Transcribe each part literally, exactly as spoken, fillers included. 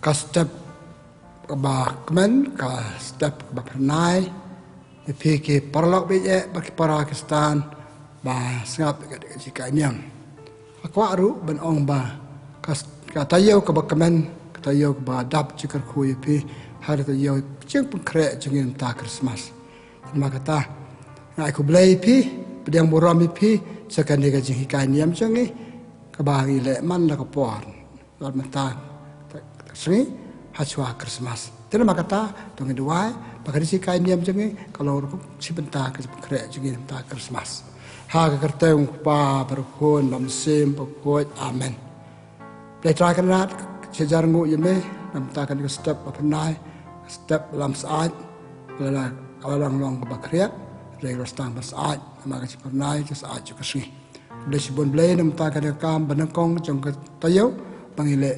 Ka step kaba kmen, ka step kaba phyrnai ïa phi ki paralok ba ïeit bad ki para Khristan ba sngap ïa ka jinghikai niam. Nga kwah ruh ban ong ba ka, ka taïew kaba kmen, ka taïew kaba dap jingkyrkhu ïa phi ha ka taïew jingpynkhreh jong ngi mynta Christmas. Namar kata nga ai khublei ïa phi, pdiang burom ïa phi sha kane ka jinghikai niam jong ngi kaba ngi leh man la ka por. Lada mynta ka sngi ha shuwa Christmas. Te namar kata to ngin duwai ba ka jinghikai niam jong ngi ka long ruh shi bynta ka jingpynkhreh jong ngi mynta Christmas. Ha ka kyrteng u Kpa bad u Khun bad u Mynsiem Bakhuid. Amen. Blei Trai Kynrad, sha jar nguh ïa me namar kata kane ka step ba phyrnai, step lam syaid, la la la long long kaba khriat, rei la stang ba syaid, namar ka jingphyrnai ka syaid jong ka sngi. Khublei shibun Blei namar kata ka kam ba nyngkong jong ka taïew ba ngi leh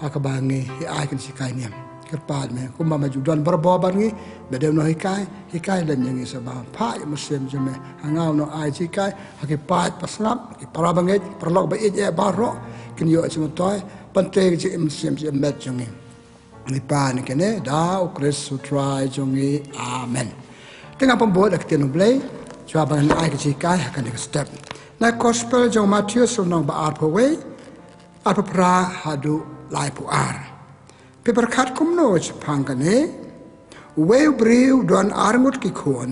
ha kaba ngi ïa ai ka jinghikai niam. Kyrpad me kumba me ju don barabor bad ngi, me dei u nonghikai, hikai lem ïa ngi sa ba phah ïa u Mynsiem jong me ha nga u nongai jinghikai, ha ki paid ba sngap, ki para bangeit, ki paralok ba ïeit eh baroh kin ïoh jingmyntoi ban trei ka jingim mynsiem jingim met jong ngi. Ngi pan ïa kane da u Khrist u Trai jong ngi. Amen. Te ngan pynbud ïa ka ktien u Blei shuwa ba ngan ai ka jinghikai ha kane ka step. Na ka gospel jong u Mathaios lynnong ba arphew wei, arphew phra haduh laiphew ar. Phi pyrkhat kumno shaphang kane? Uwei u briew u don arngut ki khun.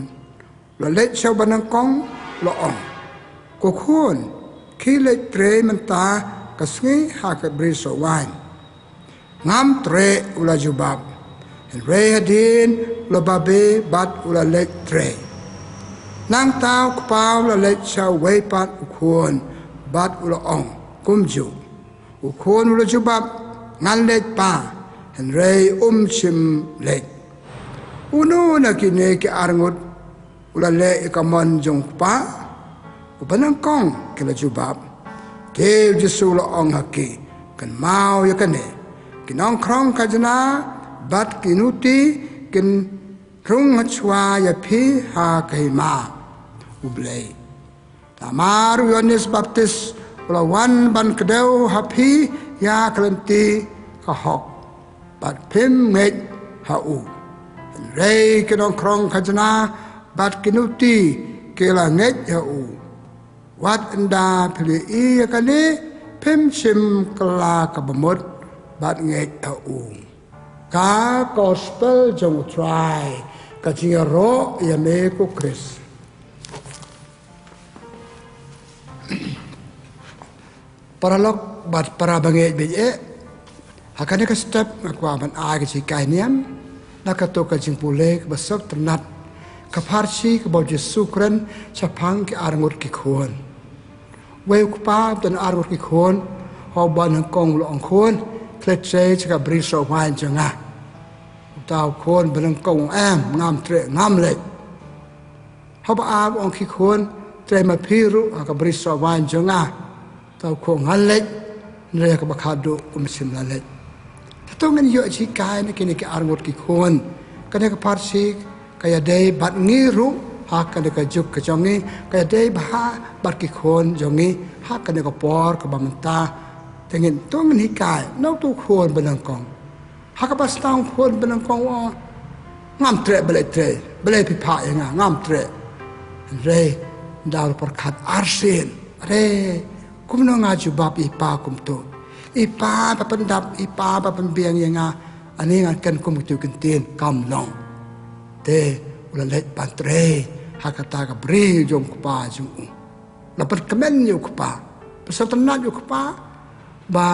U la leit sha uba nyngkong, u la ong, Ko khun, khie leit trei mynta ka sngi ha ka bri sohwaiñ. Ngam treh, u la jubab. Hynrei hadien u la babe bad u la leit trei. Nangta u kpa u la leit sha uwei pat u khun bad u la ong kumjuh. U khun u la jubab, Ngan leit pa. Hynrei um shym leit. Uno na kine ki arngut u la leh ïa ka mon jong u kpa? Uba nyngkong, ki la jubab. Te u Jisu u la ong ha ki, Kynmaw ïa kane, ki nongkhrong khajna bad ki nuti kin rung hashwa ïa phi ha ka hima U Blei. Namar u Ïoannis Baptis u la wan ban kdew ha phi ïa ka lynti ka hok, bad phim ngeit ha u. Hynrei ki nongkhrong khajna bad ki nuti ki la ngeit ha u. Wat ynda phi la ïohi ïa kane, phim shym kylla kaba mut bad ngeit ha u. Ka gospel jong u Trai. Ka jingïaroh ïa me ko Khrist. Paralok bad para bangeit ba ïeit, ha kane ka step nga kwah ban ai ka jinghikai niam na kato ka jingpule kaba sngewtynnat, ka pharshi kaba u Jisu u kren shaphang ki arngut ki khun. Uwei u kpa u don arngut ki khun, ha uba nyngkong u la ong, Khun, khie leit trei sha ka bri sohwaiñ jong nga. Uta u khun ba nyngkong u ong, Em, ngam treh, ngam leit. Ha uba ar u ong, Khie khun, trei ma phi ruh ha ka bri sohwaiñ jong nga. Uta u khun u ong, Ngan leit. Hynrei ha kaba khatduh um shym la leit. Te to ngin ïoh jinghikai na kine ki arngut ki khun. Kane ka pharshi ka ïadei bad ngi ruh ha kane ka juk ka jong ngi, ka ïadei bha bad ki khun jong ngi ha kane ka por kaba mynta. Te ngin, to ngin hikai na uto u khun ba nyngkong. Ha kaba sdang u khun ba nyngkong u ong, Ngam treh, balei trei, balei phi phah ïa nga, ngam treh. Hynrei ynda u la pyrkhat arsien, Are, kumno nga jubab ïa i pa kumto? I pa ba pyndap, i pa ba pynbiang ïa nga, ani ngan kren kum kito ki ktien? Kam long. Te u la leit ban trei ha kata ka bri jong u kpa jong u. La pynkmen ïa u kpa, pynsngewtynnat ïa u kpa, ba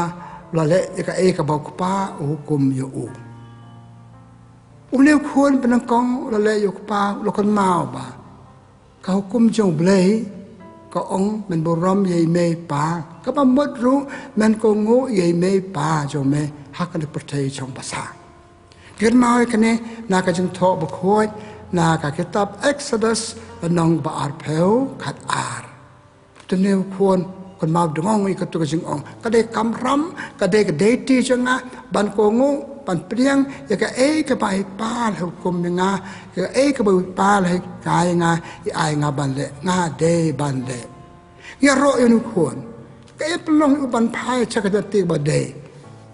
u la leh ïa kaei kaba u kpa u hukum ïa u. Une u khun ba nyngkong u la leh ïa u kpa, u la kynmaw ba ka hukum jong U Blei ka ong, Men burom ïa i mei i pa, kaba mut ruh, Men kohnguh ïa i mei i pa jong me ha kane ka pyrthei jong basa. Ngi kynmaw ïa kane na ka Jingthoh Bakhuid na ka kitab Exodus, lynnong ba arphew khat ar. Te une u khun u kynmaw dngong ïa kato ka jingong, Ka dei kamram, ka dei ka duty jong nga ban kohnguh, ban pdiang ïa kaei kaba i pa la hukum ïa nga, ïa kaei kaba i pa la hikai ïa nga, i ai nga ban leh, nga dei ban leh. Ïaroh ïa une u khun, kaei pynlong ïa u ban phai sha ka jati kaba dei?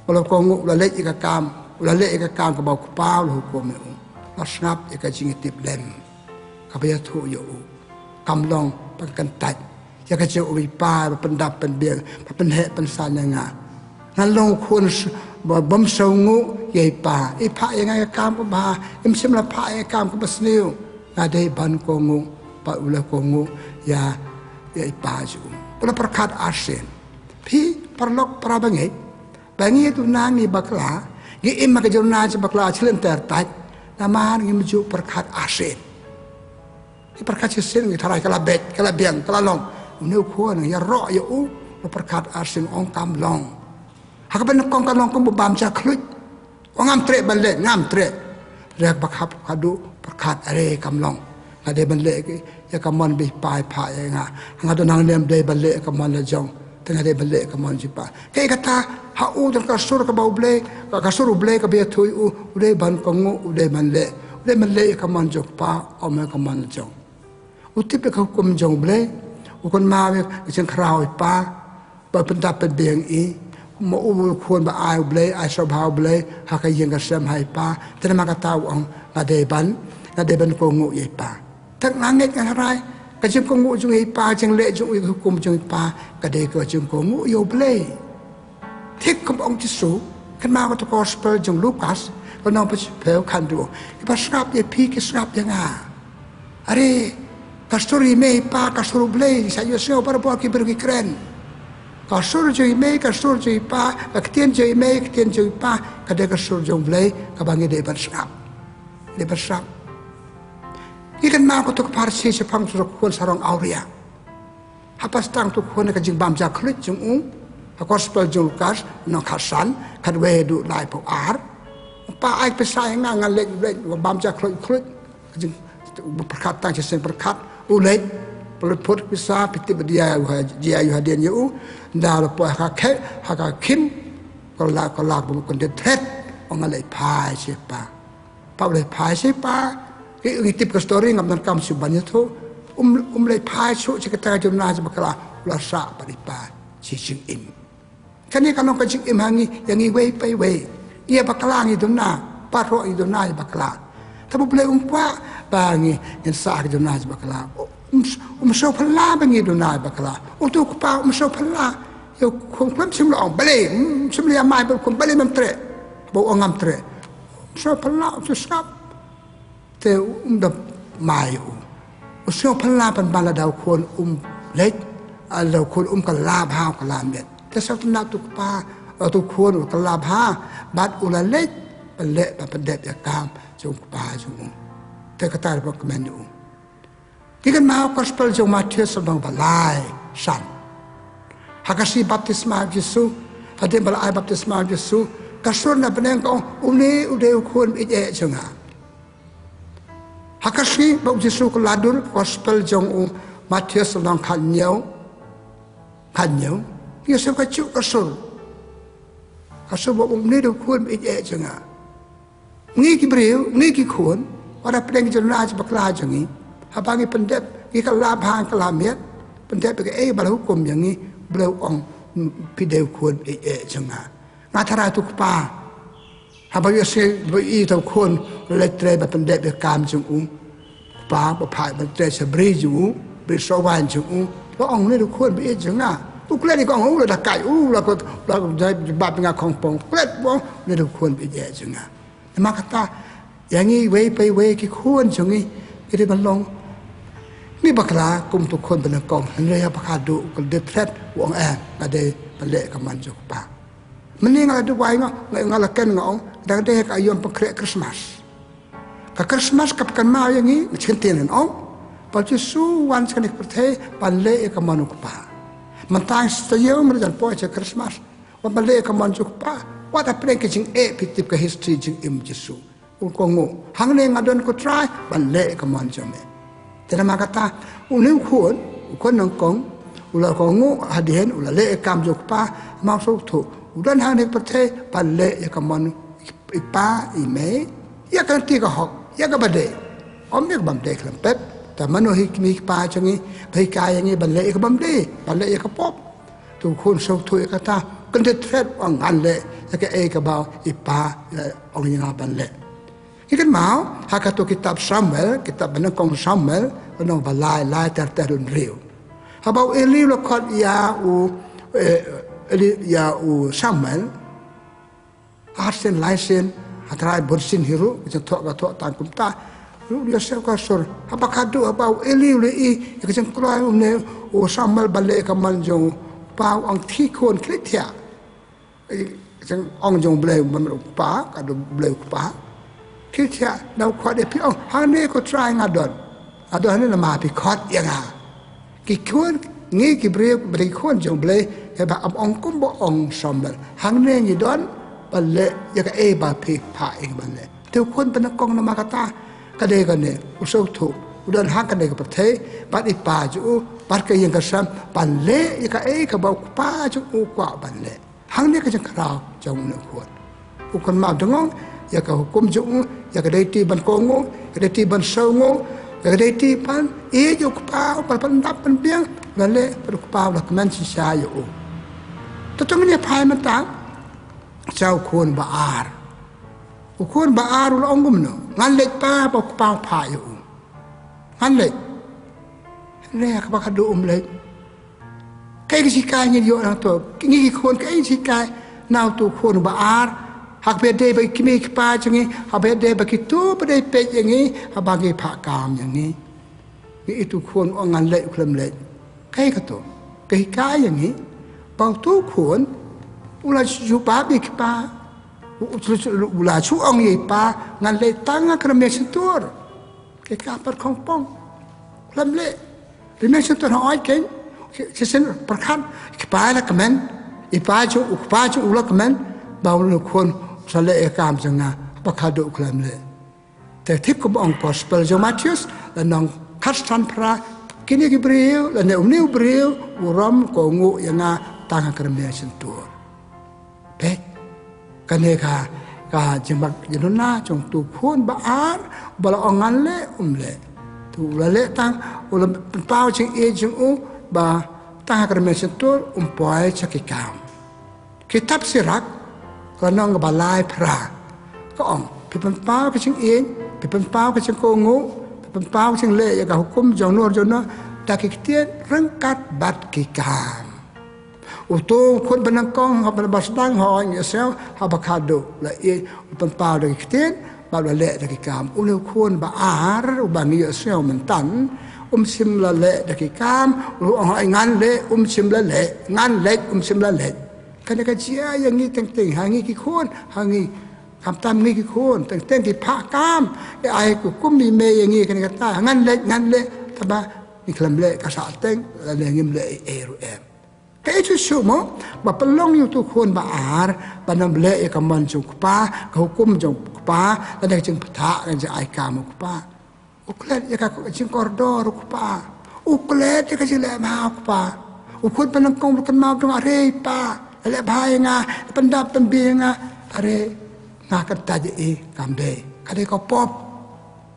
U la kohnguh, u la leh ïa ka kam, u la leh ïa ka kam kaba u kpa u la hukum ïa u. La sngap ïa ka jingïatiplem kaba ïathuh ïa u. Kam long ba ka kyntait ïa ka jong u i pa, ba pyndap pynbiang, ba pynheh pynsan ïa nga. Ngan long u khun s-, ba bym sngewnguh ïa i pa. I phah ïa nga ïa ka kam kaba bha, im shym la phah ïa ka kam kaba sniew. Nga dei ban kohnguh, ba u la kohnguh ïa, ïa i pa jong u. U la pyrkhat arsien. Phi paralok parabangeit, ba ngi duna ngi bakla, ngi im ha ka jingduna jong bakla, shlem ter tait, namar ngim ju pyrkhat arsien. Ngi pyrkhat shisien ngi tharai ka la beit, ka la biang, ka la long. Une u khun ïaroh ïa u, u pyrkhat arsien, ong kam long. Ha kaba nyngkong ka long kum u bam jakhluit. Ong ngam treh ban leh, ngam treh. Rek ba khap khadu pyrkhat, are kam long. Nga dei ban leh ïa ka mon ba i pa i phah ïa nga. Nga don hangne, ym dei ban leh ïa ka mon la jong. Te nga dei ban leh ïa ka mon jong i pa. Kaei kata, ha u don ka sur kaba U Blei, ka sur U Blei kaba ïathuh ïa u, u dei ban kohnguh, u dei ban leh. U dei ban leh ïa ka mon jong u kpa, ym ïa ka mon la jong. U tip ïa ka hukum jong U Blei, u kynmaw ïa ka jingkhraw i pa, ba pyndap pynbiang i, mo u khun ba ai U Blei, ai sngewbha U Blei ha ka ïing ka sem ha i pa. Te namar kata u ong, nga dei ban, nga dei ban kohnguh ïa i pa. Te nga ngeit nga tharai ka jingkohnguh jong i pa, ka jingleh jong u ïa ka hukum jong i pa, ka dei ka jingkohnguh ïa U Blei. Thik kum ong Jisu, kynmaw kata ka gospel jong Lukas, ka lynnong ba shiphew, khatduh. Kiba sngap ïa phi ki sngap ïa nga. Are, ka sur i mei i pa, ka sur U Blei, sa ïohsngew barabor ki briew ki kren. Ka sur jong i mei, ka sur jong i pa, ka ktien jong i mei, ka ktien jong i pa, ka dei ka sur jong U Blei, kaba ngi dei ban sngap. Dei ban sngap. Ngi kynmaw kata ka pharshi shaphang uto u khun sarong awria. Haba sdang uto u khun ka jingbam jakhluit jong u, ha gospel jong Lukas, lynnong khatsan, khatwei haduh laiphew ar. Pa, ai pisa ïa nga, nga leit, leit, bam jakhluit khluit. Ka jing, u pyrkhat tang shisien pyrkhat, u leit, pynlut phut pisa, phi tip ba jia ïa u ha, jia ïa u hadien ïa u, ynda la poi ha ka khe, ha ka khim, ka la, ka la, ba u kyndit thret, ong nga leit phai sha i pa. Pa, u leit phai sha i pa, ngi, ngi tip ka story, ngam donkam shuh ban ïathuh. Um, um leit phai shuh sha kata ka jingduna jong bakla, u la sah bad i pa sha jingim. Kane ka long ka jingim ha ngi, ïa ngi iwei pa iwei. Ïa bakla ngi duna, baroh ngi duna ïa bakla. Tangba U Blei um kwah ba ngi, ngin sah ha ka jingduna jong bakla. Um, um sngew phylla ba ngi duna ïa bakla. Uto u kpa um sngew phylla. Ïa u khun, khun shym la ong balei, um shym la ïa mai bad u khun balei mem treh. Ba u ong ngam treh. Um sngew phylla, um sngew sngap. Te um da mai u. U sngew phylla pynban lada u khun um leit, lada u khun um kylla bha, kylla miat. Te sngewtynnat uto u kpa, uto u khun u kylla bha bad u la leit ban leh, ban pyndep ïa ka kam jong u kpa jong u. Te kata ruh kmen ïa u. Ngi kynmaw gospel jong u Mathaios lynnong ba lai, san. Ha ka sngi baptisma u Jisu, hadien ba la ai baptisma u Jisu, ka sur na bneng ka ong, une u dei u khun ba ïeit eh jong nga. Ha ka sngi ba u Jisu u kylla dur, gospel jong u Mathaios lynnong khathynñiew, khathynñiew, ngi shem kajuh ka sur. Ka sur ba ong une u dei u khun ba ïeit eh jong nga. Ngi ki briew, ngi ki khun, wat hapdeng ka jingduna jong bakla jong ngi, haba ngi pyndep, ngi kylla bha, kylla miat, pyndep ïa kaei ba la hukum ïa ngi, U Blei u ong, phi dei u khun ba ïeit eh jong nga. Nga tharai uto u kpa, haba u ïohsngew ba i uto u khun u la leit trei ban pyndep ïa ka kam jong u kpa, ba phah ban trei sha bri jong u, bri sohwaiñ jong u, la ong une u dei u khun ba ïeit jong nga. U klet ïa ka, ong u la da kai, u la ko, la da jubab ïa nga khongpong, klet, u ong une u dei u khun ba ïeit eh jong nga. Namar kata, ïa ngi iwei pa iwei ki khun jong ngi, ngi dei ban long ngi bakla kum uto u khun ba nyngkong, hynrei haba ka duh u kyndit thret, u ong eh, nga dei ban leh ïa ka mon jong u kpa. Mynne nga la duwai, nga, nga, nga la ken, nga ong, dang dei ka aïom pynkhreh Christmas. Ka Christmas ka pynkynmaw ïa ngi, nga sngewthuh ngan ong, ba u Jisu u wan sha kane ka pyrthei ban leh ïa ka mon u kpa. Mynta ngi sa ïoh, mynta jan poi sha Christmas. Wat ban leh ïa ka mon jong u kpa, wat hapdeng ka jingeh, phi tip ka history jingim u Jisu. U kohnguh, hangne nga don ko Trai, ban leh ïa ka mon jong me. Te namar kata, une u khun, u khun nyngkong, u la kohnguh hadien, u la leh ïa ka kam jong u kpa, namar u sngewthuh, u don hangne ha pyrthei, ban leh ïa ka mon i pa i mei, ïa ka lynti ka hok, ïa kaba dei. Ym ïa ka bym dei khlem pep, te mano hi kmie kpa jong ngi, ba hikai ïa ngi, ban leh ïa ka bym dei, ban leh ïa ka pop. Te u khun u sngewthuh ïa kata, Kynthet thret, ong ngan leh ïa kaei kaba i pa ong ïa nga ban leh. Ngi kynmaw ha kato kitab Samuel, kitab banyngkong Samuel, lynnong ba lai, lai ter ter hynriew. Haba u Eli u la khot ïa u, eh, Eli, ïa u Samuel, ar sien lai sien, ha trai bun sien hi ruh, ka jingthoh ka thoh tang kumta. Ruh ïa siew ka sur, haba ka duh, haba u Eli u la i ïa ka jingkloi u ne u Samuel ban leh ïa ka mon jong u pa, u ong, khie khun, khie thiah. Ka jingong jong u Blei, u Blei u kpa, ka dei u Blei u kpa. Khie thiah, na u khot ïa phi, ong, hangne ko Trai nga don. Nga don hangne, namar phi khot ïa nga. Ki khun, ngi ki briew, ba dei ki khun jong u Blei, haba ym ong kumba ong Samuel. Hangne ngi don ban leh ïa kaei ba phi phah ïa ngi ban leh. Te u khun banyngkong namar kata, ka dei kane, u sngewthuh, u don ha kane ka pyrthei bad i pa jong u, bad ka ïing ka sem, ban leh ïa kaei kaba u kpa jong u u kwah ban leh. Hangne ka jingkhraw jong une u khun. U khun map dang ong ïa ka hukum jong u, ïa ka dei ti ban kohnguh, ïa ka dei ti ban sngewnguh, ïa ka dei ti ban ïeit ïa u kpa, u ban pyndap pynbiang, u la leh, bad u kpa u la kmen shisha ïa u. Te to ngin ïa phai mynta sha u khun ba ar. U khun ba ar u la ong kumno? Ngan leit pa, ba u kpa u phah ïa u. Ngan leit. Hynrei kaba khadduh um leit. Kaei ka shikai ngin ïoh nangto? Ngi ki khun, kaei ka shikai na uto u khun ba ar? Haba ïadei bad ki kmie ki kpa jong ngi, haba ïadei bad kito ba dei peit ïa ngi, haba ngi phah kam ïa ngi, ngi ïohi uto u khun u ong ngan leit, u khlem leit. Kaei kato? Ka hikai ïa ngi ba uto u khun u la shu jubab ïa ki kpa, u, u, u la shu ong ïa i pa, ngan leit tang ha ka rymmiang shyntur. Ka hikai pat khongpong. Khlem leh. Rymmiang shyntur hooid kein. Shisien pyrkhat, i kpa la kmen, i pa jong u, kpa jong u la kmen ba une u khun u sa leh ïa ka kam jong nga, ba khadduh u khlem leh. Te thik kumba ong gospel jong Mathaios, lynnong khatsan phra, kine ki briew, lane une u briew u rom kohnguh ïa nga tang ha ka rymmiang shyntur. Peit, kane ka, ka jingmut jingduna jong uto u khun ba ar, ba la ong ngan leh, um leh. Te u la leh tang, u la pynpaw jingïeit jong u, ba tang ha ka rymmiang shyntur um poi sha ki kam. Kitab Sirak, ka lynnong kaba lai phra, ka ong, phi pynpaw ka jingïeit, phi pynpaw ka jingkohnguh, phi pynpaw ka jingleh ïa ka hukum jong u Noah jong u Noah da ki ktien ryngkat bad ki kam. Uto u khun banyngkong haba la sdang, hooid ngi ïohsngew, haba khadduh la ïeit, u pynpaw da ki ktien bad u la leh da ki kam. Une u khun ba ar uba ngi ïohsngew mynta, um shym la leh da ki kam, u ong hooid ngan leh, um shym la leh, ngan leit, um shym la leit. Kane ka jia ïa ngi teng teng, ha ngi ki khun, ha ngi, khamtam ngi ki khun, teng teng ki phah kam, ïa ai ka hukum i mei ïa ngi kane kata, ngan leit, ngan leh, tangba ngi khlem leh ka sah teng, lane ngim leh ei ei ruh em. Kaei shuh shuh mo ba pynlong ïa uto u khun ba ar ban ym leh ïa ka mon jong u kpa, ka hukum jong u kpa, lane ka jingbthah, ka jingai kam u kpa. U klet ïa ka jingkordor u kpa. U klet ïa ka jingleh bha u kpa. U khun banyngkong u kynmaw dong, are i pa, la leh bha ïa nga, la pyndap pynbiang ïa nga, are nga kyntait ïa i, kam dei. Ka dei ka pop.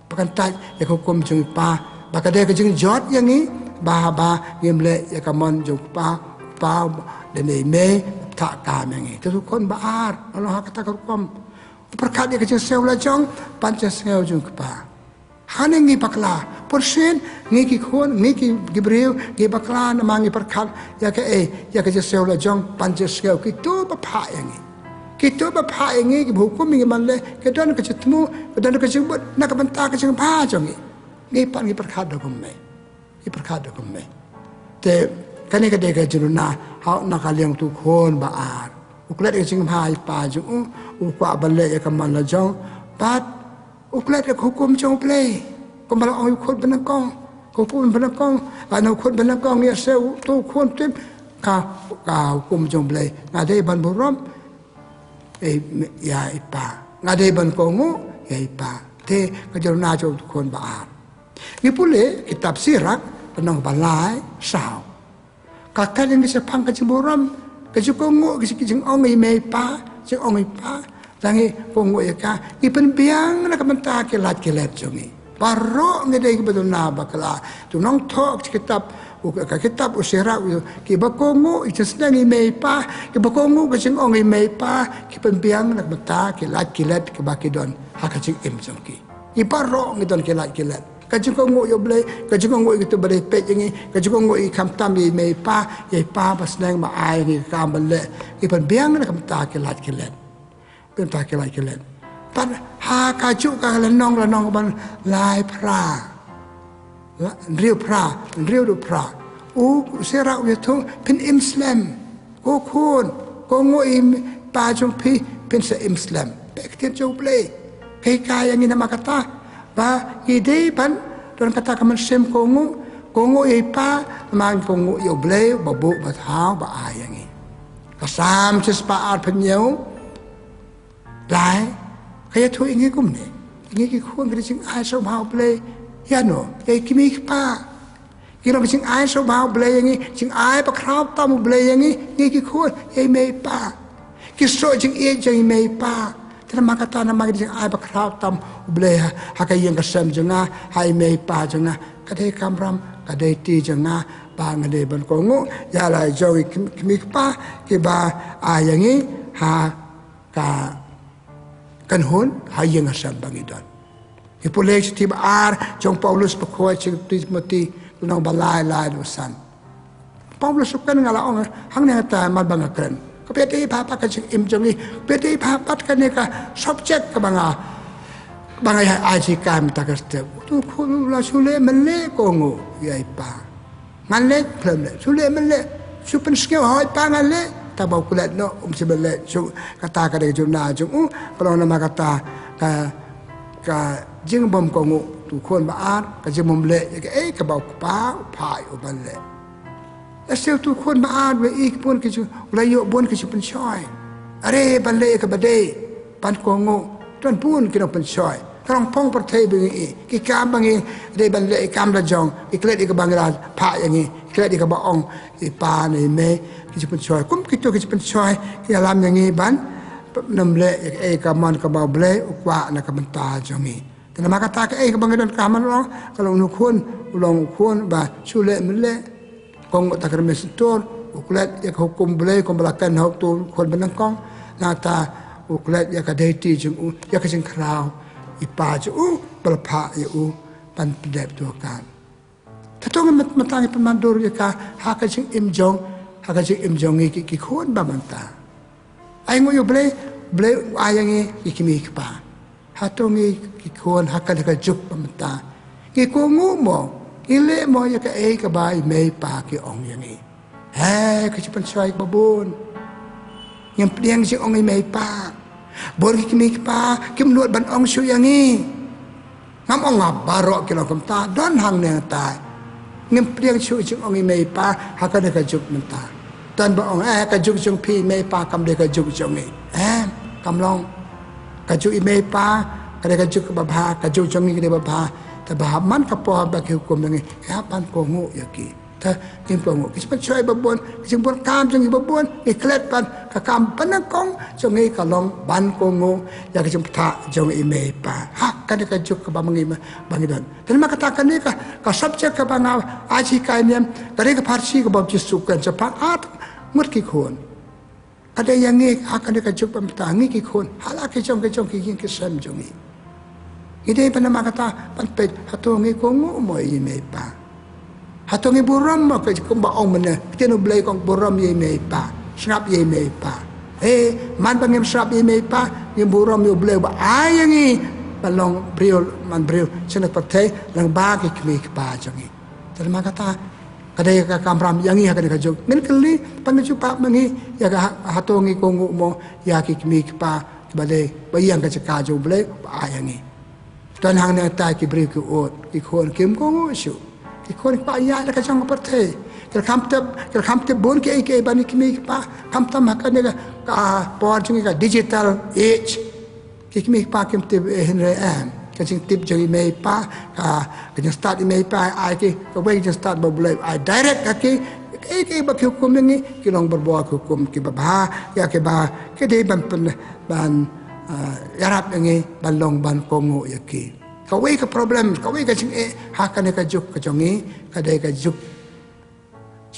Ba kyntait ïa ka hukum jong i pa, ba ka dei ka jingjot ïa ngi, ba, ba ngim leh ïa ka mon jong u kpa, u kpa, lane i mei, bthah kam ïa ngi. Te u khun ba ar, u long ha kata ka rukom. U pyrkhat ïa ka jingsngew la jong, ban jingsngew jong u kpa. Hangne ngi bakla, pyrshah ngi ki khun, ngi ki, ki briew, ngi bakla namar ngi pyrkhat ïa kaei, ïa ka jingsngew la jong, ban jingsngew kito ba phah ïa ngi. Kito ba phah ïa ngi, kiba hukum ïa ngi ban leh, ki don ka jingthmu, ki don ka jingbud na ka bynta ka jingbha jong ngi. Ngi pat ngi pyrkhat da kumne. Ngi pyrkhat da kumne. Te kane ka dei ka jingduna ha, na ka liang uto u khun ba ar. U klet ïa ka jingbha i pa jong u, u kwah ban leh ïa ka mon la jong, bad u klet ïa ka hukum jong U Blei. Kumba la ong ïa u khun banyngkong, ka hukum banyngkong, lane u khun banyngkong, ïa se uto u khun tip ka, ka hukum jong U Blei. Nga dei ban burom ïa i pa. Nga dei ban kohnguh ïa i pa. Te ka jingduna jong uto u khun ba ar. Ngi pule kitab Sirak, lynnong ba lai saw. Ka kren ïa ngi shaphang ka jingburom, ka jingkohnguh, ka jing, ka jingong ïa i mei i pa, jingong ïa i pa, la ngi kohnguh ïa ka, ngi pynbiang na ka bynta ki lad ki let jong ngi. Baroh ngi dei kiba duna bakla. To nongthoh ka kitab U ka, ka kitab u Sirach u, kiba kohnguh ïa ka jingsneng i mei i pa, kiba kohnguh ka jingong i mei i pa, ki pynbiang na ka bynta ki lad ki let kiba ki don ha ka jingim jong ki. Ngi baroh ngi don ki lad ki let. Ka jingkohnguh ïa U Blei, ka jingkohnguh ïa kito ba dei peit ïa ngi, ka jingkohnguh ïa, khamtam ïa i mei i pa, ïa i pa ba sneng ba ai ïa ngi ka kam ban leh, ki pynbiang na ka bynta ki lad ki let. Pynbiang na ka bynta ki lad ki let. Pat ha ka juh ka lynnong, lynnong ba lai phra. La, hynriew phra, hynriew hynriew phra. U Sirach u ïathuh, phin im slem. Ko khun, kohnguh ïa i pa jong phi, phin sa im slem. Peit ka ktien jong U Blei. Ka hikai ïa ngi namar kata ba ngi dei ban don kata ka mynsiem kohnguh, kohnguh ïa i pa, namar ngi kohnguh ïa U Blei uba buh, uba thaw, uba ai ïa ngi. Ka Salm shispah arphew hynñiew, lai, ka ïathuh ïa ngi kumne. Ngi ki khun, ka dei jingai sngewbha U Blei ïano? Ïa i kmie ki kpa. Ki long ka jingai sngewbha U Blei ïa ngi, jingai bakhraw tam U Blei ïa ngi, ngi ki khun, ïa i mei i pa. Ki sngewthuh jingïeit jong i mei i pa. Te namar kata, namar ka jingai bakhraw tam U Blei ha, ha ka ïing ka sem jong nga, ha i mei i pa jong nga, ka dei kamram, ka dei kti jong nga ba nga dei ban kohnguh ïa la jong i km-, kmie ki kpa kiba ai ïa ngi ha ka kynhun, ha ïing ha sem ba ngi don. Ngi pule shithi ba ar jong u Paulus bakhuid sha u Timothi, lynnong ba lai, lai dkhot san. Paulus u kren, nga la ong hangne, nga ta man ba nga kren. Ka peit ïa i bha pat ka jingim jong ngi, peit ïa i bha pat kane ka subject kaba nga, ba nga ïa ai jingkam mynta ka step. Tu khun, la shu leh mynleh kohnguh ïa i pa. Ngan leh, khlem leh, shu leh mynleh, shu pynsngew ha i pa, ngan leh. Tang ba u klet noh, um shym leh shuh. Kata ka dei ka jingduna jong u. Ka long namar kata ka, ka jingbym kohnguh. Tu khun ba ar, ka jingbym leh ïa kaei kaba u kpa u phah ïa u ban leh. Lehse tu khun ba ar u la ïoh bun ki ju, u la ïoh bun ki jingpynshoi. Are ban leh ïa kaba dei, ban kohnguh, don bun ki nongpynshoi. Ka long phong pyrthei ba ngi ïohi, ki kam ba ngi dei ban leh, ki kam la jong, ki klet ïa kaba ngi la phah ïa ngi, ki klet ïa kaba ong i pa ne i mei, ki jingpynshoi. Kum kito ki jingpynshoi ki ïalam ïa ngi ban ym leh ïa kaei ka mon kaba U Blei u kwah na ka bynta jong ngi. Te namar kata kaei kaba ngi donkam ban long, ka long u khun, u long u khun ba shu leh mynleh, kohnguh tang ka rymmiang shyntur, u klet ïa ka hukum Blei kumba la kren ha uto u khun banyngkong, nangta u klet ïa ka duty jong u, ïa ka jingkhraw i pa jong u ba la phah ïa u ban pyndep to ka. Te to ngi mynta, mynta ngi pynman dur ïa ka ha ka jingim jong, ha ka jingim jong ngi ki, ki khun ba mynta. Ai nguh ïa U Blei, Blei u ai ïa ngi ki kmie ki kpa. Hato ngi ki khun ha kane ka juk ba mynta ngi kohnguh mo, ngi leh mo ïa kaei kaba i mei i pa ki ong ïa ngi? Hei, ka jingpynshoi kaba bun. Ngim pdiang jingong i mei i pa. Bun ki kmie ki kpa kim nud ban ong shuh ïa ngi. Ngam ong nga baroh ki long kumta, don hangne hangtai. Ngim pdiang shuh jingong i mei i pa ha kane ka juk mynta. Don ba ong, eh, ka juk jong phi i mei i pa kam dei ka juk jong ngi. Eh, kam long. Ka juk i mei i pa ka dei ka juk kaba bha, ka juk jong ngi ka dei ba bha. Te ba man ka por ba ki hukum ïa ngi, ngi hap ban kohnguh ïa ki. Te ngim kohnguh. Ki jingpynshoi ba bun, ki jingbun kam jong ngi ba bun, ngi klet ban, ka kam banyngkong jong ngi ka long ban kohnguh ïa ki jingpynthah jong i mei i pa. Ha kane ka juk kaba ma ngi ma, ba ngi don. Te namar kata kane ka, ka subject kaba nga ai jinghikai niam, ka dei ka pharshi kaba u Jisu u kren shaphang arngut ki khun. Ka dei ïa ngi ha kane ka juk ba mynta, ngi ki khun, ha la ki jong ki jong ki ïing ki sem jong ngi. Ngi dei ban namar kata ban peit, hato ngi kohnguh mo ïa i mei i pa? Hato ngi burom mo, ka kumba ong mynne, ka ktien U Blei ka ong burom ïa i mei i pa, sngap ïa i mei i pa. Eh, man ba ngim sngap ïa i mei i pa, ngim burom ïa U Blei ba ai ïa ngi ban long briew, man briew sha kane ka pyrthei lyngba ki kmie ki kpa jong ngi. Te namar kata ka dei ka kamram ïa ngi ha kane ka juk. Ngin kylli, ba ngi ju pap ma ngi ïa ka ha-, hato ngi kohnguh mo ïa ki kmie ki kpa kiba dei ba ïeng ka jaka jong U Blei ba ai ïa ngi. Don hangne hangtai ki briew ki ud, ki khun kim kohnguh shuh. Ki khun ki kwah ïaid la ka jong ka pyrthei. Ki la kham tip, ki la kham tip bun kiei kiei ban ïa ki kmie ki kpa. Khamtam ha kane ka, ka por jong ngi ka digital age. Ki kmie ki kpa kim tip, eh, hynrei em. Ka jingtip jong i mei i pa, ka, ka jingstad i mei i pa ai ki, kawei ka jingstad ba U Blei ai direct ha ki, kiei kiei ba ki hukum ïa ngi, ki long barabor ki hukum kiba bha, ïa kiba, ki dei ban pyn, ban, ah, ïarap ïa ngi, ban long ban kohnguh ïa ki. Kawei ka problem, kawei ka jingeh ha kane ka juk ka jong ngi, ka dei ka juk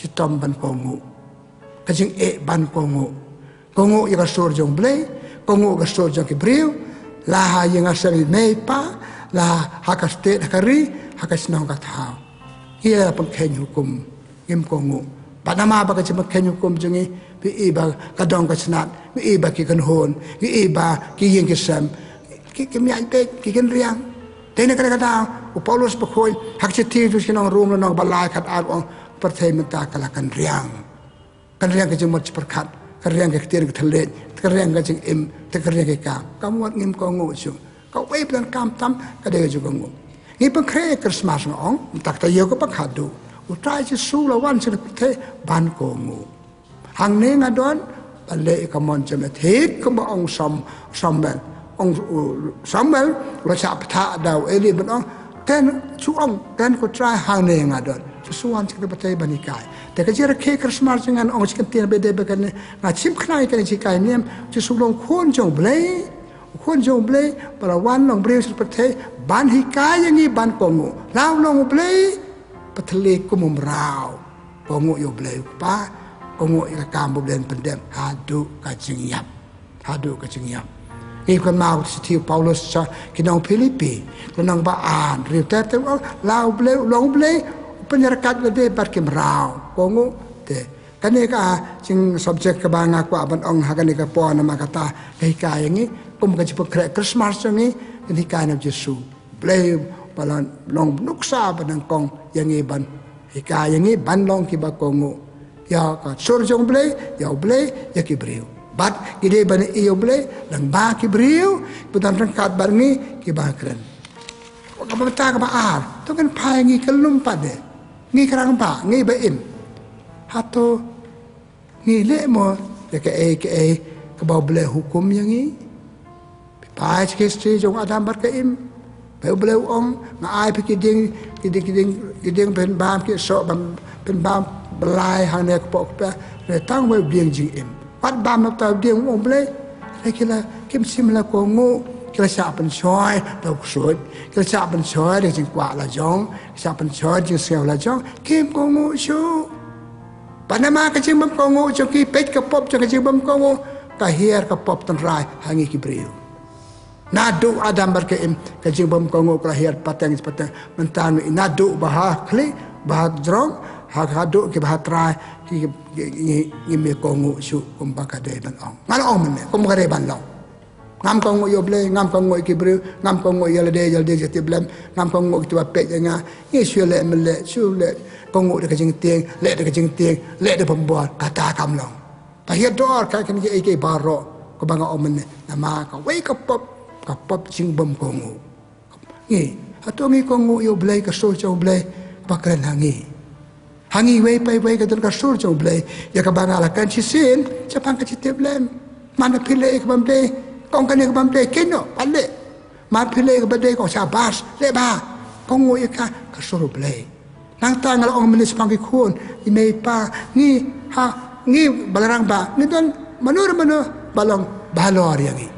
Shitom ban kohnguh. Ka jingeh ban kohnguh. Kohnguh ïa ka sur jong U Blei, kohnguh ka sur jong ki briew, la ha ïing ha sem i mei i pa, la ha ka state ha ka ri, ha ka shnong ka thaw. Ïa pynkheiñ hukum, ngim kohnguh. Bad namar ba ka jingpynkheiñ hukum jong ngi, phi i ba ka dong ka snat, phi i ba ki kynhun, phi i ba ki ïing ki sem, ki, ki miat beit, ki kynriang. Te na kane ka daw, u Paulus bakhuid, ha ka shithi sha ki nong Rom lynnong ba lai khatar u ong, pyrthei mynta ka la kynriang. Kynriang ka jingmut jingpyrkhat, kynriang ka ktien ka thylliej, kynriang ka jingim, te kynriang ka kam. Ka mut ngim kohnguh shuh. Kawei pat ka kam tam, ka dei ka jingkohnguh. Ngi pynkhreh Christmas nga ong, mynta kata ïa ka ba khadduh. U Trai Jisu u la wan sha ka pyrthei ban kohnguh. Hangne nga don, ban leh ïa ka mon jong me, thied kumba ong Sam-, Samuel. Ong, uh, Samuel, u la shah bthah da u Eli ban ong, kren, shu ong, kren ko Trai, hangne nga don. Jisu wan sha ka pyrthei ban hikai. Te ka jingrakhe Christmas jong nga, ong sha ka ktien ba dei ba kane, nga shim khnang ïa kane jinghikai niam, Jisu u long u Khun jong U Blei, u Khun jong U Blei, ba la wan long briew sha ka pyrthei, ban hikai ïa ngi ban kohnguh. La u long U Blei, pyrthei kum u mraw. Kohnguh ïa U Blei u Kpa, kohnguh ïa ka kam ba U Blei un pyndep, haduh ka jingïap. Haduh ka jingïap. Ngi kynmaw ka shithi u Paulus sha ki nong Philippi, lynnong ba ar, hynriew ter ter, la U Blei, u long U Blei, u pynïaryngkat lade bad ki mraw. Kohnguh te. Kane ka jing subject kaba nga kwah ban ong ha kane ka por namar kata ka hikai ïa ngi, kum ka jingpynkhreh Christmas jong ngi, ka hikai na U Jisu. Blei ba la long nuksa ba nyngkong ïa ngi ban hikai ïa ngi ban long kiba kohnguh ïa ka sur jong Blei, ïa U Blei, ïa ki briew. Bad ngi dei ban ïohi ïa U Blei lyngba ki briew ba don ryngkat bad ngi kiba kren. Kaba mynta kaba ar, to ngin phai ngi ka lum pat de. Ngi ka rangbah, ngi ba im. Hato ngi leh mo ïa kaei kaei kaba U Blei hukum ïa ngi? Phi phai sha ka history jong Adam bad ka Im. Ba U Blei u ong, nga ai phi ki dieng, ki dieng, ki dieng, ki dieng phin bam, ki soh bam, phin bam, blai hangne kpoh kpeh, hynrei tang wei u dieng jingim. Wat bam na uta u dieng, u ong U Blei. Hynrei ki la, kim shym la kohnguh, ki la shah pynshoi da u ksuid, ki la shah pynshoi da ka jingkwah la jong, ki la shah pynshoi da ka jingsngew la jong, kim kohnguh shuh. Bad namar ka jingbymkohnguh jong ki, peit ka pop jong ka jingbymkohnguh, ka hiar ka pop tynrai ha ngi ki briew. Naduh Adam bad ka Im, ka jingbymkohnguh ka la hiar pateng pateng, mynta ngi naduh ba ha khlieh, ba ha jrong, ha, haduh kiba ha trai, ki, ki, ngi, ngim ïa kohnguh shuh kumba ka dei ban ong. Nga la ong mynne, kumba ka dei ban long. Ngam kohnguh ïa U Blei, ngam kohnguh ïa ki briew, ngam kohnguh ïa lade, ïa lade jati blem, ngam kohnguh ïa kito ba peit ïa nga, ngi shu leh mynleh, shu leh kohnguh da ka jingtieng, leh da ka jingtieng, leh da pynbor, kata kam long. Ba hiar dor ka kane kiei kiei baroh, kaba nga ong mynne, namar kawei ka pop, ka pop jingbymkohnguh. Ngi, hato ngi kohnguh ïa U Blei, ka sur jong U Blei, ba kren ha ngi? Ha ngi iwei pa iwei ka don ka sur jong U Blei, ïa kaba nga la kren shisien shaphang ka jingtip lem. Mar phi leh ïa kaba ym dei, kong kane kaba ym dei, kynnoh, pat leh. Mar phi leh ïa kaba dei, kong shabas, leh bha. Kohnguh ïa ka, ka sur U Blei. Nangta nga la ong mynne shaphang ki khun, i mei i pa, ngi, ha, ngi ba la rangbah, ngi don mano mano ba long bahalor ïa ngi.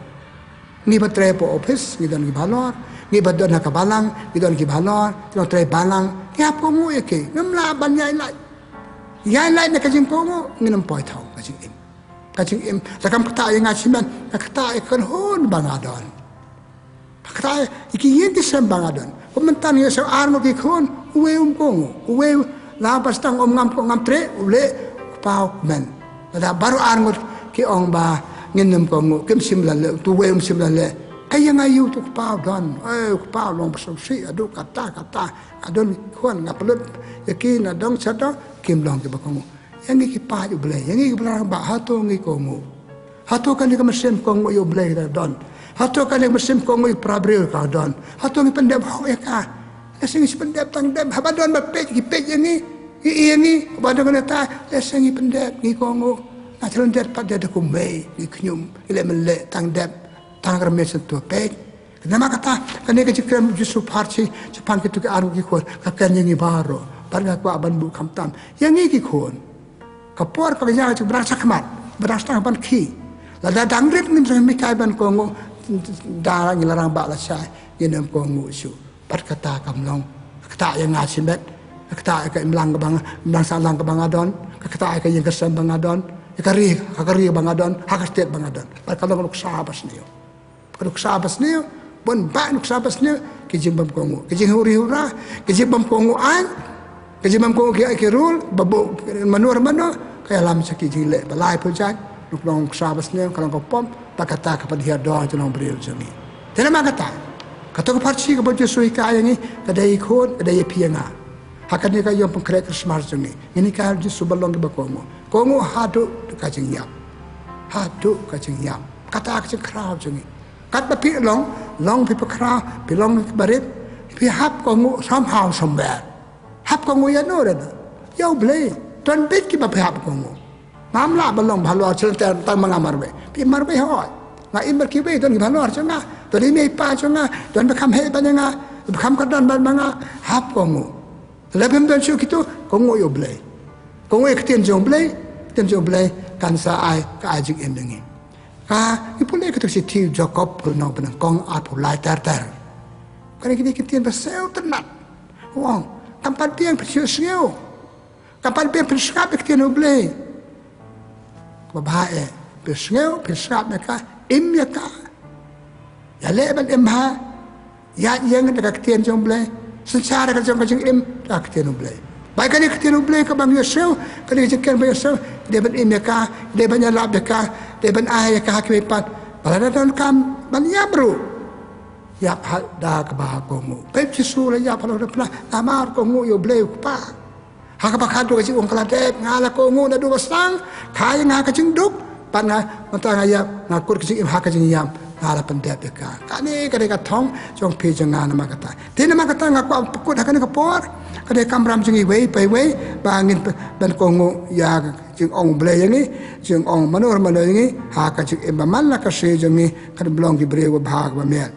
Ngi ba trei hapoh office, ngi don ki bahalor. Ngi ba don ha ka balang, ngi don ki bahalor. Ngi don trei balang. Ngi hap kohnguh ïa ki. Ngim lah ban ïaid lait. Ïaid lait na ka jingkohnguh, ngin ym poi thaw ka jingim. Ka jingim. Lada kam ktah ïa nga shimet, ka ktah ïa ka kynhun ba nga don. Ka ktah ïa ki ïing ki sem ba nga don. Kumta ngi ïa shu ar ngut ki khun, uwei um kohnguh, uwei la ba sdang um ngam kohnguh ngam treh, u leh, u kpa u kmen. Lada baroh ar ngut ki ong ba ngin ym kohnguh, kim shym la leh, utu uwei um shym la leh. Ai ïa nga ïa utu u kpa u don, eh, u kpa u long ba sngewsih, haduh katta katta, nga don khun nga pynlut ïa ki na dong sha dong, kim long kiba kohnguh. Ïa ngi ki paid U Blei, ïa ngi kiba la rangbah, hato ngi kohnguh? Hato kane ka mynsiem kohnguh ïa U Blei ka don? Hato kane ka mynsiem kohnguh ïa para briew ka don? Hato ngi pyndep hok ïa ka? Lehse ngi shu pyndep tang dep, haba don ba peit ki peit ïa ngi, ngi ïa ngi, haba don kane ta, lehse ngi pyndep, ngi kohnguh. Nga shu lyndet pat da kumwei, ngi khñium, ngi leh mynleh tang dep, tang ka rmiang sha to peit. Namar kata, kane ka jingkren u Jisu pharshi, shaphang kito ki ar ngut ki khun, ka kren ïa ngi baroh, bad nga kwah ban buh khamtam ïa ngi ki khun. Ka por ka ïa ka jingbalang shakhmat, balang sdang ban khie. Lada dang rit ngin sdang hikai ban kohnguh, da ngi la rangbah lashai, ngin ym kohnguh shuh. Bad kata kam long, kata ïa nga shimet, Ka ktah ïa ka imlang kaba nga, imlang sahlang kaba nga don. Ka ktah ïa ka ïing ka sem ba nga don. Ïa ka ri, ha ka ri ba nga don, ha ka state ba nga don. Bad ka long ka nuksa basniew. Ka nuksa basniew, bun bah nuksa basniew, ki jingbym kohnguh, ki jinghuri hura, ki jingbym kohnguh aiñ, ki jingbym kohnguh ki, ki rule, ba buh mano mano, ka ïalam sha ki jingleh ba lai pyrjat, nuksa basniew, ka long ka pop, ba kata ka pynhiar dor jong u briew jong ngi. Te namar kata, kato ka pharshi kaba u Jisu u hikai ïa ngi, ka dei ïa khun, ka dei ïa phi ïa nga. Ha kane ka ïing pynkhreh Christmas jong ngi, ngin hikai ïa u Jisu ba long kiba kohnguh. Kohnguh haduh ka jingïap. Haduh ka jingïap. Kata ka jingkhraw jong ngi. Katba phi long, long phi pynkhraw, phi long phi barit, phi hap kohnguh somehow somewhere. Hap kohnguh ïano ruh. Ïa u Blei. Don beit kiba phi hap kohnguh. Ngam lah ban long ba halor sha lynter tang ma nga marwei. Phi marwei hooid. Nga im bad kiwei, don kiba halor sha nga. Don i mei i pa sha nga. Don ba kham heh bad nga. Ba kham kyrdan bad ma nga. Hap kohnguh. Lada phim don shuh kito, kohnguh ïa u Blei. Kohnguh ïa ka ktien jong u Blei, ka ktien jong u Blei kan sa ai, ka ai jingim ïa ngi. Ka, ngi pule kato ka shithi u Jakob, ka lynnong ba nyngkong, arphew lai ter ter. Kane ka dei ka ktien ba sngewtynnat. U ong, kam pat biang phin sngewsynei. Kam pat biang phin sngap ïa ka ktien u Blei. Kaba bha eh, phin sngap, phin sngap ïa ka, im ïa ka. Ïaleh ban im bha, ïaid ïeng da ka ktien jong u Blei, synshar ïa ka jong ka jingim da ka ktien u Blei. Ba ïa kane ka ktien u Blei kaba ngi ïohsngew, kane ka jingkren ba ngi ïohsngew, dei ban im ïa ka, dei ban ïalap ïa ka, dei ban ai ïa ka ha kiwei pat. Ba lada donkam ban ïap ruh, ïap ha da kaba kohnguh. Peit Jisu la ïap halor kane ka phla, namar kohnguh ïa u Blei u Kpa. Ha kaba khatduh ka jingong ka la dep, nga la kohnguh naduh ba sdang, kha ïa nga ha ka jingduk, bad nga, mynta nga ïap, nga kut ka jingim ha ka jingïap, nga la pyndep ïa ka. Kane ka dei ka thong jong phi jong nga namar kata. Te namar kata nga kwah pynkut ha kane ka por, ka dei kamram jong ngi iwei pa iwei, ba ngin p-, ban kohnguh ïa ka jingong u Blei ïa ngi, jingong mano mano ïa ngi, ha ka jingim ba man la ka sngi jong ngi, kan long ki briew ba bha ba miat.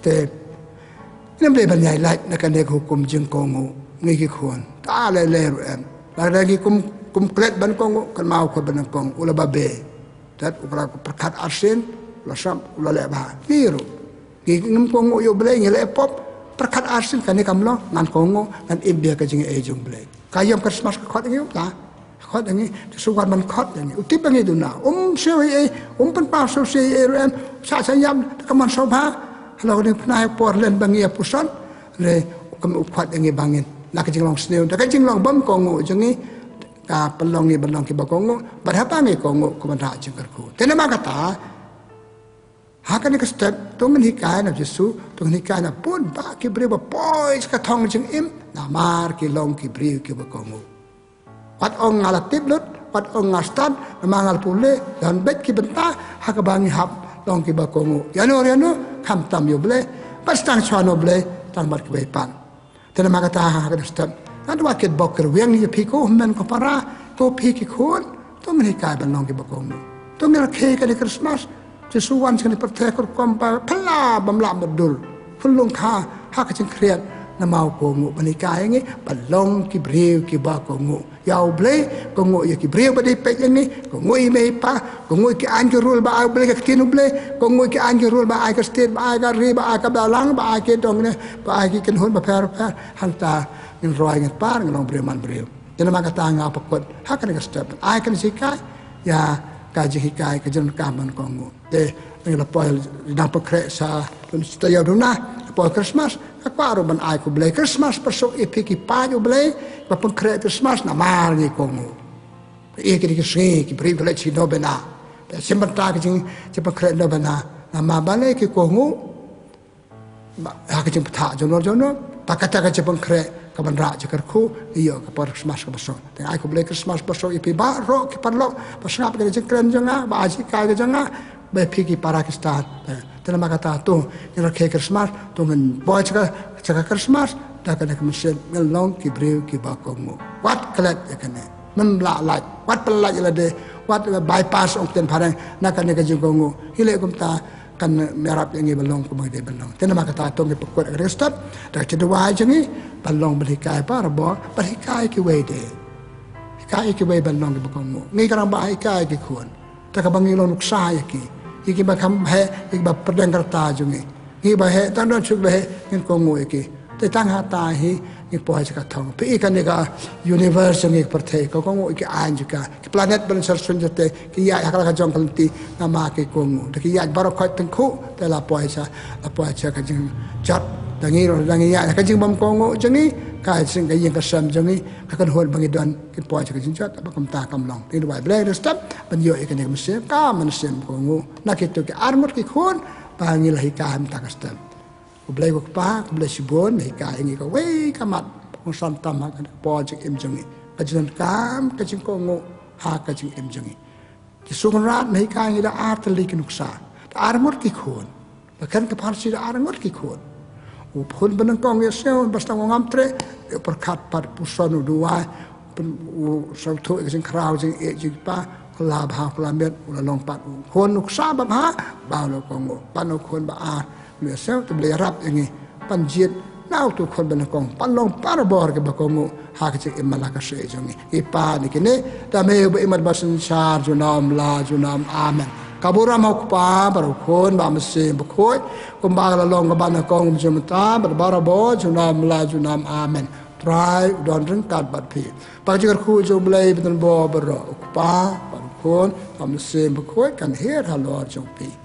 Te, ngim dei ban ïai lait na kane ka hukum jingkohnguh, ngi ki khun. Ta lei lei ruh em. Lada ngi kum, kum klet ban kohnguh, kan mut u khun ba nyngkong, u la babe. Te u la pyrkhat arsien, u la sngap, u la leh bha. Ngi ruh. Ngi ngim kohnguh ïa u Blei, ngi leh pop. Pyrkhat arsien kane kam long, ngan kohnguh, ngan im bha ïa ka jingaiei jong u Blei. Ka ïing Christmas ka khot ïa ngi, ta. Khot ïa ngi, Jisu u wan ban khot ïa ngi. U tip ba ngi duna. Um siew ei ei, um pynpaw siew siew ei ei ruh em. Sa sa ïam, te ka mon sngewbha. Halor kane ka por len ba ngi ïa puson. Re, u khot ïa ngi ba ngin. Na ka jinglong sniew, da ka jinglong bym kohnguh jong ngi. Ka pynlong ngi ban long kiba kohnguh. Bad haba ngi kohnguh, ka ban rah jingkyrkhu. Te namar kata, ha kane ka step, to ngin hikai na Jisu, to ngin hikai na bun bah ki briew ba poi sha ka thong jingim, namar ki long ki briew kiba kohnguh. Wat ong nga la tip lut, wat ong nga stad, namar nga la pule, don beit ki bynta, ha kaba ngi hap long kiba kohnguh. Ïano ïano, khamtam ïa u Blei, bad sdang shuwa na u Blei, tang bad kiwei pat. Te namar kata ha kane ka step. Ngan duwai kyrpad bok kyrwiang ïa phi ko hynmen ko para, ko phi ki khun, to ngin hikai ban long kiba kohnguh. To ngin rakhe kane Christmas, Jisu u wan sha kane ka pyrthei ka rukom ba phylla bym lah mutdur. Pynlong ka ha ka jingkhriat namar u kohnguh ban hikai ïa ngi ban long ki briew kiba kohnguh. Ïa u Blei, kohnguh ïa ki briew ba dei peit ïa ngi, kohnguh ïa i mei i pa, kohnguh ïa ki aiñ ki rule ba ai u Blei ka ktien u Blei, kohnguh ïa ki aiñ ki rule ba ai ka state, ba ai ka ri, ba ai ka balang, ba ai ki dong ne, ba ai ki kynhun bapher bapher, hangta ngin roi ngin par, ngin long briew man briew. Te namar kata nga pynkut, ha kane ka step, ai kane ka jinghikai, ïa ka jinghikai, ka jingdonkam ban kohnguh. Te, ngi la poi, dang pynkhreh sa, sa ïa u duna, la poi Christmas, nga kwah ruh ban ai khublei Christmas, pyrshah ïa phi ki paid u Blei, ba pynkhreh Christmas, namar ngi kohnguh. Ïa kine ki sngi, ki briew ki leit sha novena. Ba shim bynta ki jing, jingpynkhreh novena. Namar balei ki kohnguh, ba, ha ka jingpyntha, jong no, jong no. Ba kata ka jingpynkhreh, ka ban rah jingkyrkhu, ïa ka por Christmas ka ba song. Te ai khublei Christmas ba song, ïa phi baroh ki paralok, ba sngap ka jingkren jong nga, ba ai jinghikai ka jong nga, ba ïa phi ki para Khristan. Te, te namar kata to, ngin rakhe Christmas, to ngin poi sha ka, sha ka Christmas, da kane ka mynsiem, ngin long ki briew kiba kohnguh. Wat klet ïa kane. Mem lah lait. Wat pynlait ïa lade. Wat bypass ong ktien phareng. Na kane ka jingkohnguh. Ngi leh kumta, kan ïarap ïa ngi ban long kumba ngi dei ban long. Te namar kata to ngi pynkut ïa ka step. Da ka jingduwai jong ngi, ban long ban hikai para bor, ban hikai kiwei de. Hikai kiwei ban long kiba kohnguh. Ngi ka rangbah hikai ki khun. Te kaba ngi long nuksa ïa ki. Ïa kiba kham heh, ïa kiba pyrshang ka rta jong ngi. Ngi ba heh, tang don shuh ba heh, ngin kohnguh ïa ki. Te tang hata hi, Ngi poi sha ka thong. Phi i kane ka universe jong ngi, ka pyrthei, ka kohnguh, ki aiñ jong ka, ki planet ban sar sun jong te, ki ïaid ha ka la ka jong ka lynti, namar ki kohnguh. Da ki ïaid baroh khoit tyngkhuh, te la poi sha, la poi sha ka jingjot. Da ngi ruh, da ngi ïaid ha ka jingbym kohnguh jong ngi, ka jing, ka ïing ka sem jong ngi, ka kynhun ba ngi don, kin poi sha ka jingjot, ba kumta kam long. Te ngi duwai Blei ha kane ka step, ban ïoh ïa kane ka mynsiem, ka mynsiem kohnguh. Na kito ki arngut ki khun, ba ngi la hikai ha mynta ka step. Khublei ko Kpa, khublei shibun, hikai ïa ngi kawei ka mat, kongsan tam ha ka por jingim jong ngi. Ka jingdonkam, ka jingkohnguh, ha ka jingim jong ngi. Jisu Kynrad, hikai ïa ngi da ar tylli ki nuksa. Da arngut ki khun. Ba kren ka pharshi da arngut ki khun. U khun ba nyngkong ïa sngewbha ba sdang u ngam treh, u pyrkhat pat, u puson, u duwai, u sngewthuh ïa ka jingkhraw jingïeit jong u kpa, u la bha, u la miat, u la long pat u khun nuksa ba bha, ba u la kohnguh, ban u khun ba ar. Ngi sngew te Blei ïarap ïa ngi ban jied na uto u khun ba nyngkong, ban long barabor kiba kohnguh ha ka jingim man la ka sngi jong ngi. Ngi pan ïa kine da me uba im bad uba synshar junom la junom. Amen. Ka burom ha u Kpa bad u Khun bad u Mynsiem Bakhuid, kumba ka la long kaba nyngkong, mynta bad barabor junom la junom. Amen. Trai u don ryngkat bad phi. Ba ka jingkyrkhu jong U Blei ba don bor baroh, u Kpa bad u Khun bad u Mynsiem Bakhuid, kan hiar halor jong phi.